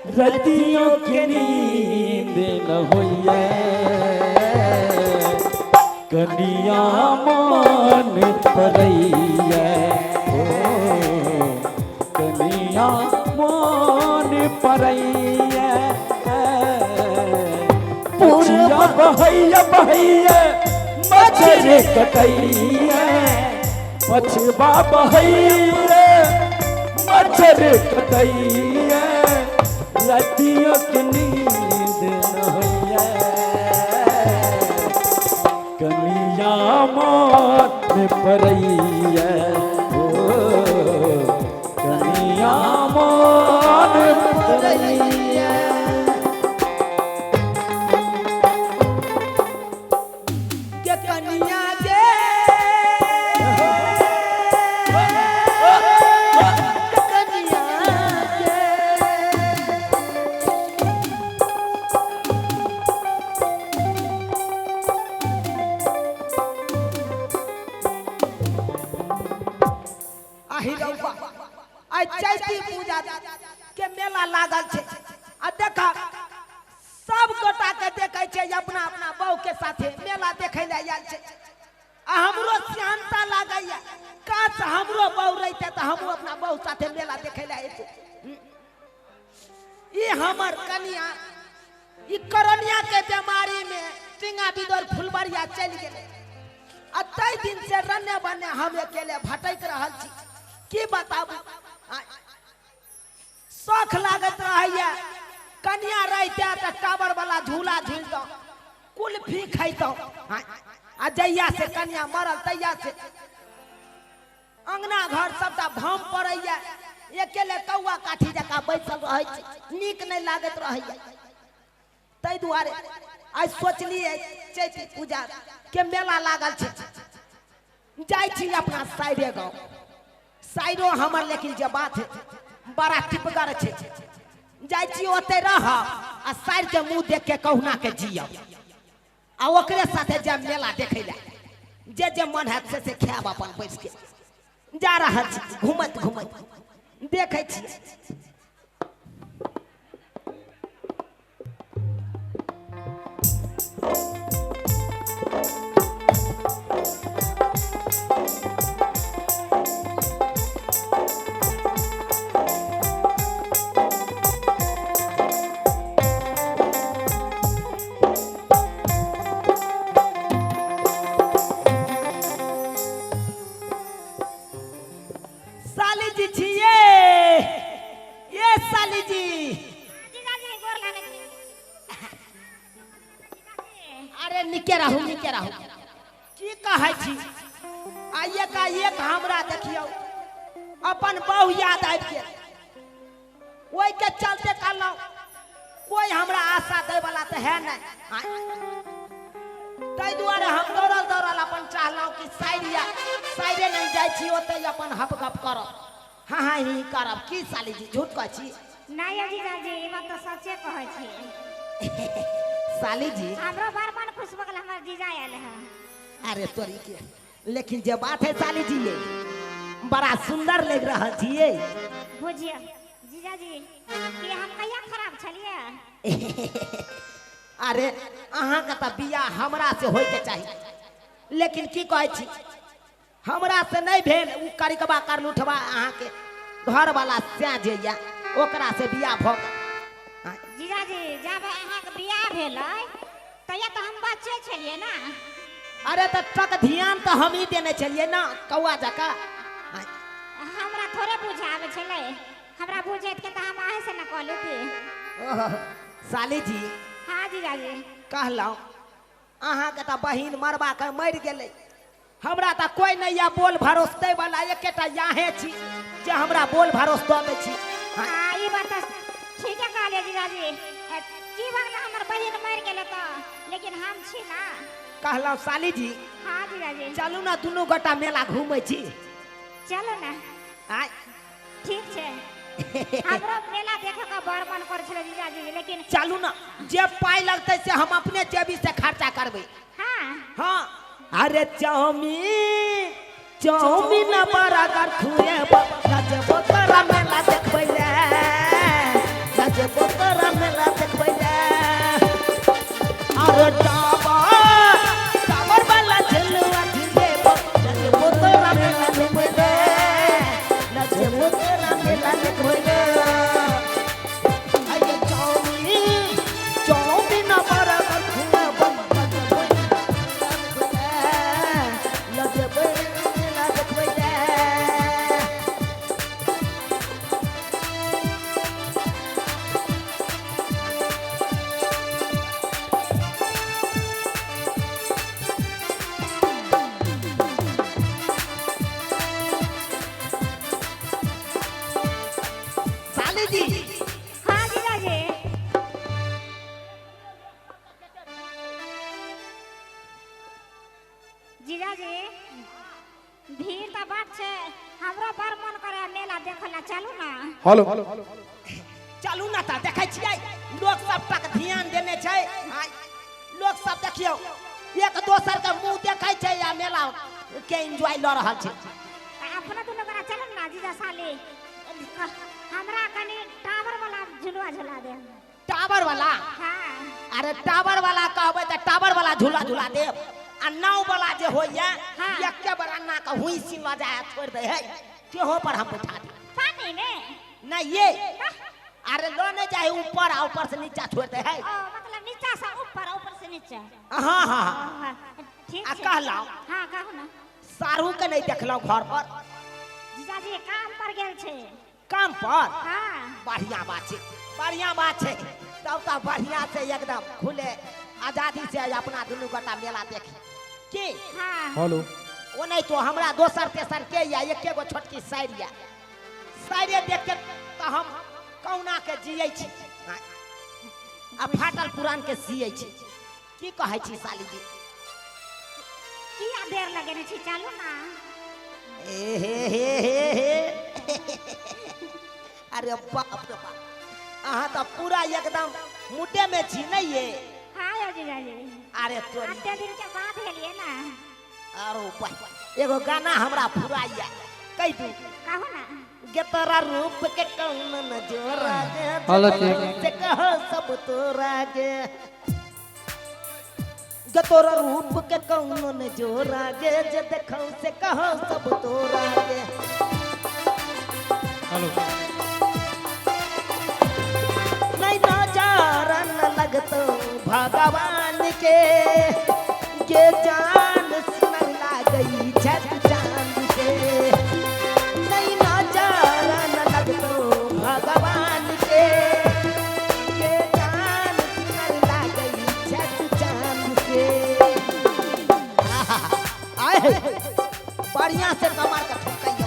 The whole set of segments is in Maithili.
रतियों के नींद न होइए, कनिया मन परैया, ओ कनिया मन परैया। पूरा बहैया बहैया मच्छर कटैया, पछबा बहैया मच्छर कटैया, रतियों के नींद न होइए, कनिया मन परैया, ओ कनिया मन परैया। के कनिया गे, के कनिया गे। आहि रौबा, आइ चैती पूजा के मेला लागल छै आ देखा सब गोटा के देखै छै अपना अपना बहू के साथे मेला देखै लए आयल छै। आ हमरो श्यानता लागैया, काश हमरो बहू रहिते तऽ हमहूँ अपना बहू साथे मेला देखै लए अयतहुँ। ई हमर कनिया ई कोरोनिया के बीमारी में टिंगा बिदोर फुलबरिया चलि गेलै आ ताहि दिन से रन्ने बन्ने हम अकेले भटकि रहल छी। की बताबू, शौख लागैत रहैया कनिया रहिते तऽ टावर वाला झूला झूलितहुँ, कुल्फी खैतहुँ। आ जहिया से कनिया मरल तहिया से अंगना घर सबटा भाम पड़ैया, अकेले कौआ काठी जकाँ बैसल रहै छी, नीक नहि लागैत रहैया। ताहि दुआरे आइ सोचलियै चैती पूजा के मेला लागल छै, जाइ छी अपना साइरे गाँव। साइरो हमर लेकिन जे बात है बड़ा टिपगर छै, जाइ छी ओतहि रहब आ साइर के मुँह देख के कहुना के जियब आ ओकरे साथे जायब मेला देखै लए, जे जे मन हैत से खायब अपन बैस के। जा रहल छी घूमैत घूमैत देखै छी। साली जी छियै, ये साली जी। जीजाजी गोर लागै छी। अरे निके रहू, निके रहू। की कहै छी, आ एकाएक हमरा देखियौ अपन बहु याद आबि गेल, ओहिके चलते कहलहुँ कोई हमरा आशा दै वाला तऽ है नहि, ताहि दुआरे हम दौड़ल दौड़ल अपन चाहलहुँ कि साइरिया साइरे नहि जाइ छी, ओतहि अपन हप गप करब, हाँ हाँ ही करब। की साली जी झूठ कहै छी? नहि यौ जीजाजी, ई बात तऽ सचे कहै छी। साली जी हमरो बड़ मन खुश भऽ गेल, हमर जीजा आयल है। अरे तोरी के, लेकिन जे बात है साली जी ये बड़ा सुंदर लग रहा छियै। बुझियौ जीजाजी कि हम कहिया खराब छलियै? अरे अहाँके तऽ बियाह हमरा से होइके चाही, लेकिन की कहै छी हमरा से नहि भेल। ओ करिकबा करलुठबा अहाँके घरवाला सैं जे यऽ ओकरा से बियाह भऽ गेल। जीजाजी जब अहाँके बियाह भेलै तहिया तऽ हम बच्चे छलियै ने। अरे तऽ टक ध्यान तऽ हमही देने छलियै ने कौआ जकाँ। हमरा थोड़े बुझाबै छलै, हमरा बुझैत के तऽ हम अहीं से ने कहलहुँ कि। ओहो, साली जी। हाँ जीजाजी। कहलहुँ अहाँके तऽ बहिन मरबा के मरि गेलै, हमरा तऽ कोइ नहि यऽ बोल भरोस दै वाला, एकेटा याहे छी जे हमरा बोल भरोस दऽ दै छी। हाँ ई बात तऽ ठीके कहलियै जीजाजी। की भऽ गेलै हमर बहिन मरि गेलै तऽ, लेकिन हम छी ना। कहलहुँ साली जी। हाँ जीजाजी। चलू ना दुनू गोटा मेला घूमै छी। चलू ना। आय। ठीक छै, हमरो मेला देखे के बड़ मन करै छलै जीजाजी, लेकिन चलू ना, जे पाइ लगतै से हम अपने जेबी से खर्चा करबै। हाँ। हाँ। अरे चाउमीन चाउमीन बर्गर खुएब, नचबो तोरा मेला देखबै ले, नचबो तोरा। हेलो। चलू ना तऽ देखै छियै लोक सब तक ध्यान देने छै। आँय, लोक सब देखियौ एक दोसर के मुंह देखै छै आ मेला के एंजॉय लऽ रहल छै। तऽ अपना दुनू गोरा चलू ना जीजा साली, हमरा कनि टावर वाला झुलुआ झुला दे। टावर वाला? हाँ। अरे टावर वाला कहबै तऽ टावर वाला झूला झूला देब, आ नाव वाला जे होइया हाँ। एके बेर अन्ना के हुई लऽ जाय छोड़ि दै है, सेहो पर हम बैठा देब। पानी में? नहीं ये अरे लो नहीं जाए ऊपर आ ऊपर से नीचा छोड़ दे है। ओ मतलब नीचा से ऊपर, ऊपर से नीचा। हाँ हाँ हाँ। हाँ, ठीक आ छै। कहलहुँ। हाँ कहू ना। सारू के नहीं देखलहुँ घर पर। जीजाजी काम पर गेल छै। काम पर? हाँ। बढ़िया बात छै, बढ़िया बात छै। तब तऽ बढ़िया से एकदम खुले आजादी से अपना दुनू गोटा मेला देखी की। हाँ। हेलो। ओ नहीं तो हमरा दोसर तेसर के या एके गो छोटकी साइर या साइरे देख के तऽ हम कहुना के जियै छी आ फाटल पुरान के सियै छी। की कहै छी साली जी? किया देर लगेने छी, चलू ना। ए हे हे हे हे, अरे बाप रे बाप, अहाँ तऽ पूरा एकदम मुड्डे में छी नहीं ये? हाँ यौ जीजाजी। अरे तोरी। अते दिन के बाद गेलियै ना। अरे बा, एगो गाना हमरा फुराइया कहि दू। कहू ना। गे तोरा रूप के कौन न जोरा गे, हेलो, ठीक। से कहो सब तोरा गे। गे तोरा रूप के कौन न जोरा गे, जे देखो से कहो सब तोरा गे। हेलो। नहीं नजर न लगतो भगवान के, के जान सुनर लागई छत चांद के। नहीं नजर न लगतो भगवान के, के जान सुनर लागई छत चांद के। आहा, आए बढ़िया से कमर के ठोकइयो।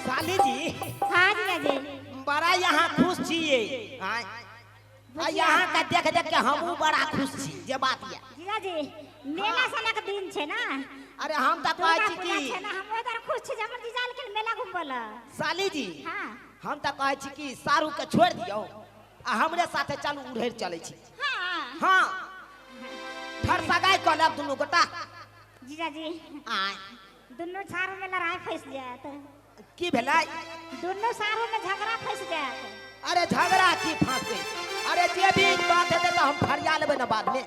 साली जी। हाँ जीजाजी। बड़ा यहाँ खुश छियै। आ यहाँ का देख देख के हमहूँ बड़ा खुश छी जे बात ये। जीजाजी मेला सनक दिन छै ना। अरे हम तऽ कहै दुर्गा छी पूजा कि छै ना, हम ओहि खुश छी जे हमर जीजा लेकिन मेला घुमबल। साली जी। हाँ। हम तऽ कहै छी कि सारू के छोड़ि दियौ आ हमरे साथे चलू उड़ैर चलै छी। हाँ। हाँ ठर सगाइ कऽ लेब दुनू गोटा। जीजाजी। आय। दुनू सारू में लड़ाई फंस जायत। की भेलै? दुनू सारू में झगड़ा फंस जायत। अरे झगड़ा की फंसते, अरे जे भी बात हेतै तऽ हम फरिया लेबै ना बाद में।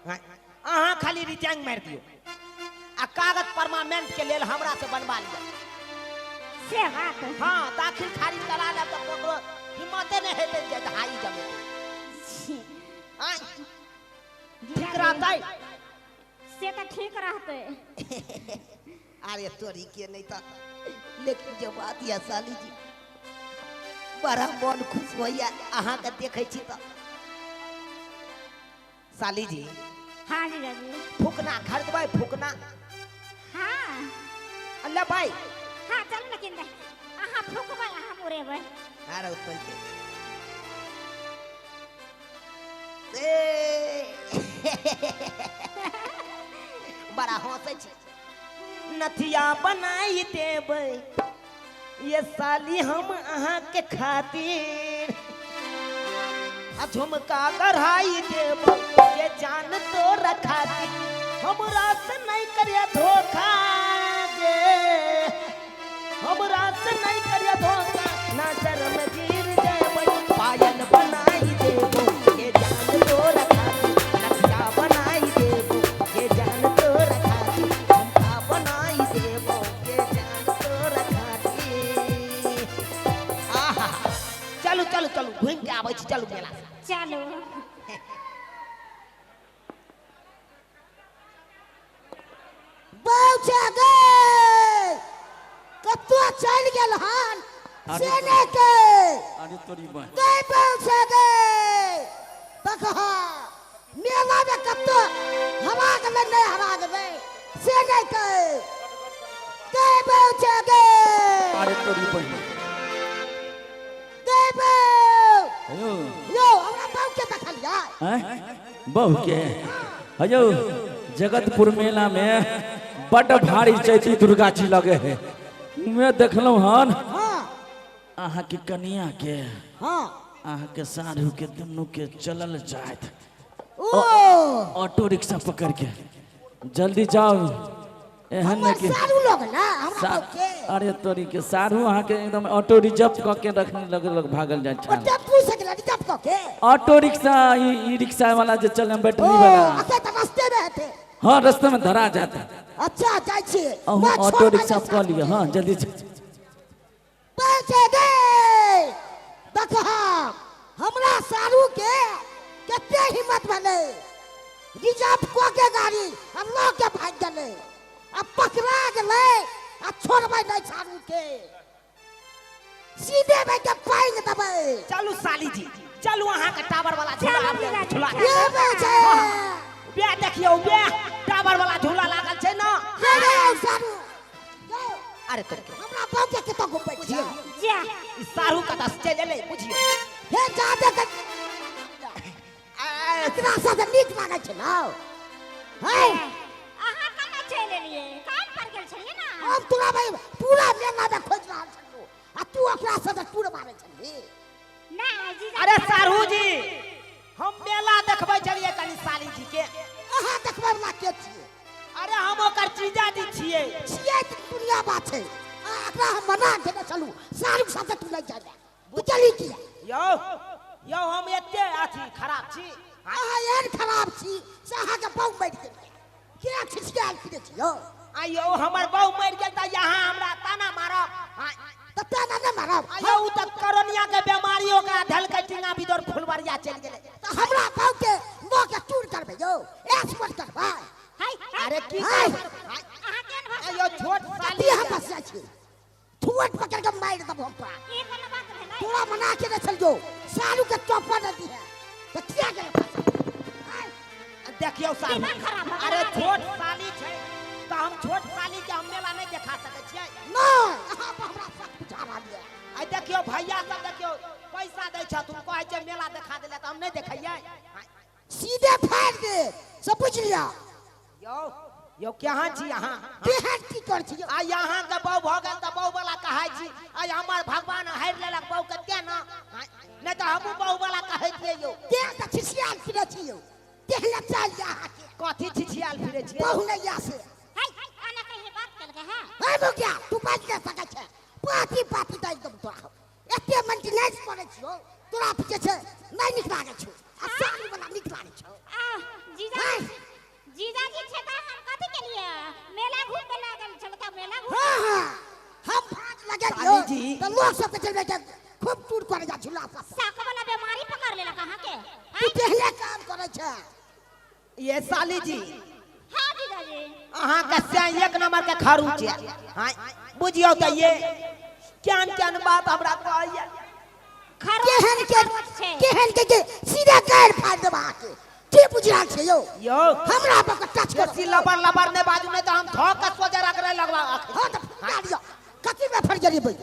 अहाँ खाली रिजाइन मारि दियौ आ कागज परमानेंट के लेल हमरा से बनवा लिअ। से बात? हाँ, दाखिल खारिज करा लेब तऽ ककरो हिम्मते नहि हेतै जे हाई जमेतै। आँय, ठीक रहतै? से तऽ ठीक रहतै। अरे तोरी के नहीं तऽ, लेकिन जे बात यऽ साली जी, बड़ा मन खुश होइया अहाँके देखै छी तऽ। साली जी। हाँ जीजाजी। फूकना खरीदबै? फूकना? हाँ। लेबै? हाँ चलू ना किन दे, अहाँ फूकबै हम उड़ेबै। अरे तोरी के ए बड़ा हंसै छी। नथिया बनाई देबै ये साली हम अहाँ के खातिर, आ झुमका गढ़ाई देबै ये जान तोरा खातिर। हमरा से नहीं करिया धोखा गे, हमरा से नहीं करिया धोखा, नजर में गिर जेबै। पायल बनाई देबो ये जान तोरा खातिर, नथिया बनाई देबो ये जान तोरा खातिर, झुमका बनाई देबो ये जान तोरा खातिर। आहा, चलू चलू चलू, घूमि के आबै छी, चलू मेला से। चलू। बौचा गे, कतौ चलि गेल हन से नहि के। अरे तोरी बहन। गै बौचा गे, देखह मेला में कतौ हरा गेलै, नहि हरा गेलै। से नहि कहे गे बहु छै गे। अरे तोरी बहिन। गे बहु। हेयो। यौ, हमरा बहु के देखलियै? हैं, बहु के? हयो, जगतपुर मेला में बड भारी चैती दुर्गा जी लगे है, मैं देखलहुँ हन। हाँ। अहाँ के कनिया के, हाँ, अहाँ के साढ़ू के, दुनू के चलल जात ओ ऑटो रिक्शा पकड़ के जल्दी जाओ। एहन हमर ने कि सारू लोग ना हमरा बहु के। अरे तोरी के, साढ़ू अहाँ के एकदम ऑटो रिजर्व कऽ के रखने लग लग भागल जाय ओ छल। टेम्पू से गेलै रिजर्व कऽ के? ऑटो रिक्शा, ई ई रिक्शा वाला जे चले बैटरी ओ वाला। अते तऽ रस्ते मे हेतै। हाँ, रास्ते में धरा जाता। अच्छा, जाइ छियै। अहूँ मैं ऑटो छोड़बै रिक्शा नहि। कऽ लिअ। हाँ, जल्दी जाउ। पैसे दे, देखह हमरा सारू के कते हिम्मत भेलै, रिजर्व कऽ के गाड़ी आ लऽ के भागि गेलै आ पकड़ा गेलै। आ छोड़बै नहि सारू के, सीधे भाई के पानि देबै। चलू साली जी, चलू, अहाँके टावर वाला झूला चलू आब जीजाजी, झूला। चलू। ये बेचे। बे देखियौ, बे टावर वाला झूला लागल छै ना। ये रे सारू यौ, अरे तोर के। हमरा बहु के कतऽ घुमबै छियै? जा। ई सारू कतऽ से चलि एलै बुझियौ। हे, जादे के एकरा साथे नीक लागै छै ना है। अहाँ कना चलि एलियै? काम पर गेल छलियै ना? हम तोरा भाई पूरा मेला में खोजि रहल छलहुँ आ तू ओकरा साथे टूर मारै छलही। नहि जीजा। अरे सारू जी, हम मेला देखबै छलियै कनि साली जी के। अहाँ देखबै वला के छियै? अरे हम ओकर जीजा जी छियै। छियै तऽ दुनिया बात छै, आ एकरा हम मना केने छलहुँ, सारू के साथे तू नहि जाइ, तू चली किया? यौ यौ, हम एते अथी खराब छी? अहाँ एहन खराब छी से अहाँके बहु मरि गेल, के छिछियाल फिरै छी यौ? आ यौ, हमर बहु मरि गेल तऽ यहाँ हमरा ताना मारब? तऽ ताना नहि मारब। आ यौ, उ तऽ करोनिया के बीमारी ओकरा धलकै, टींगा बिदोर फुलवरिया चलि गेलै। तऽ हमरा बहु के लऽ के टूर करबै यौ, एक्सपर्ट करबै? हाय। अरे की हाय। करबै? अहाँ केहन आ भाषा यौ, छोट साली। कथी हम बस जाइ छी, थुअट पकड़ के मारि देबो हम तोरा। ई कोनो बात भेलै? तोरा मना के नहि छलियौ सारू के चौपर नहि दिहे, तऽ किया गेलै फँसा? आँय? देखियौ साहब। दिमाग खराब भऽ गेल अरे अहाँके। छोट साली छै तऽ हम छोट साली के हम मेला नहि देखा सकै छियै? नहि, अहाँ पर हमरा शक बुझा रहल यऽ। आ देखियौ भैया सब, देखियौ पैसा दै छथुन, कहै छै मेला देखा देले, तऽ हम नहि देखैयै? सीधे फाड़ि दे से बुझि लिअ। यौ यौ, केहन छी अहाँ? केहन की कर छी यौ? आ अहाँ के बहु भऽ गेल तऽ बहु वाला कहै छी। आ हमर भगवान हारि लेलक बहु के तें ने, नहि तऽ हमहूँ बहु वाला कहैतियै यौ। तें तऽ छिछियाल फिरै छी यौ, तेहने चालि यऽ अहाँके। कथी छिछियाल फिरै छियै? बहु नहि यऽ से। हाय, एना कहियो बात केलकै हँ? हे मुखिया, तू बाजि नहि सकै छै, पाती पाती दै देबौ तोरा हम। एते मेंटेनेंस करै छियौ तोरा जे छै, नहि नीक लागै छौ आ साड़ी वाला नीक लागै छौ। आ जीजा, हाय। जीजाजी छै तऽ हम कथी के लिए मेला घूमबे लागल छल तऽ मेला घूम। हाँ हाँ, हम भाग लगेलियौ साली जी। तऽ लोक सब के चलबै के खूब टूर करे जा झूला पर। साक वाला बीमारी पकड़ लेलक अहाँके? तू तेहने काम करै छै। ये साली जी। हाँ जीजाजी। अहाँके से एक नंबर के खरूच है। हाँ, बुझियौ तऽ ये केहन केहन बात हमरा कहैया। खरोच केहन के खरोच छै। केहन के के सीधा गारि फाड़ि देब अहाँके, की बुझि रहल छियै यौ? यौ, हमरा पर टच करो। बेसी लबर लबर नहि बाजू, नहि तऽ हम धऽ के सोझे रगड़े लगबा। हाँ तऽ फुटा लिअ, कथी में फड़ि गेलियै?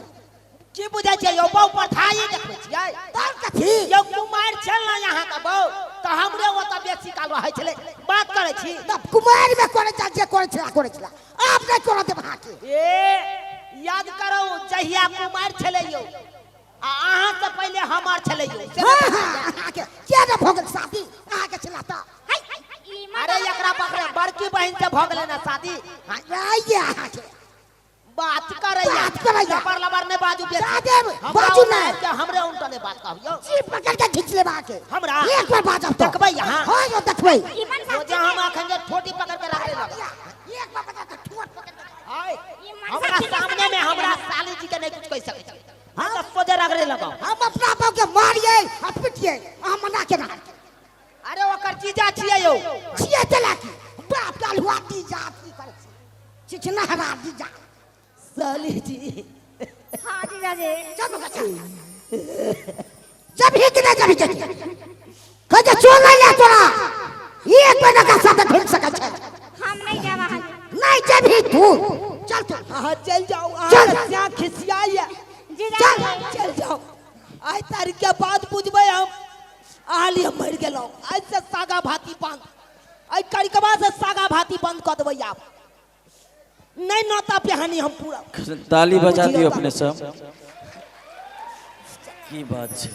की बुझै छियै यौ, बहु पर थाई देखबै छियै? तब कथी? यौ, कुमारि छल ने अहाँके बहु तऽ हमरे ओतऽ बेसी काल रहै छलै, बात करै छी। तब कुमारि में करै छल जे करै छला, करै छला, आब नहि करऽ देब अहाँके। ए, याद करू जहिया कुमारि छलै यौ, आ अहाँ से पहिले हमर छलै यौ से। हाँ हाँ, अहाँके किया नहि भऽ गेल शादी अहाँके छला तऽ? हाय, ई अरे एकरा पकड़े, बड़की बहिन से भऽ गेलै ने शादी। हाँ, आइए अहाँके बात करैया। बात करैया। लबर लबर नहि बाजू बेसी। जा देब, हमरा बाजू ओतऽ नहि। आबि के हमरे उनटले बात कहू यौ। जी पकड़ के खींच लेब अहाँके। हमरा? एक बार बाजब तऽ। देखबै अहाँ? हाँ यौ, देखबै। ई मनसा ओ जे हम अखन जे ठोटी पकड़ के रखले लग। एक बार बजा तऽ ठोर पकड़ के। आय, ई मनसा हमरा ठीके सामने में हमरा साली जी के नहीं कुछ कह सकै छी। हाँ तऽ सोझे रगड़े लगाओ। हम अपना बाप के मारिए आ पिटिए, अहाँ मना के रहा। अरे ओकर जीजा छियै यौ। छियै चलाकी बाप लाल हुआ दी जा की करै छी चिचना हरा दी जा। साली जी। हाँ जीजाजी। चल बका चल, जब ही कि नहीं जब ही के कहे चोर नहीं ले तोरा एक महीना का साथ घुम सकै छै। हम नहीं जाब अहाँ। नहीं जेबही तू। चल तू। अहाँ चलि जाउ। चल। अहाँ श्या खिसियाइए। जीजाजी। चलि जाउ। आइ तारीख के बाद बुझबै हम अहाँ लिए मरि गेलहुँ। आइ से सागा भाती बंद, आइ करिकबा से सागा भाती बंद कऽ देबै। आब नहि नौता पेहानी हम पूरा। ताली बजा दियौ अपने सब। की बात छै?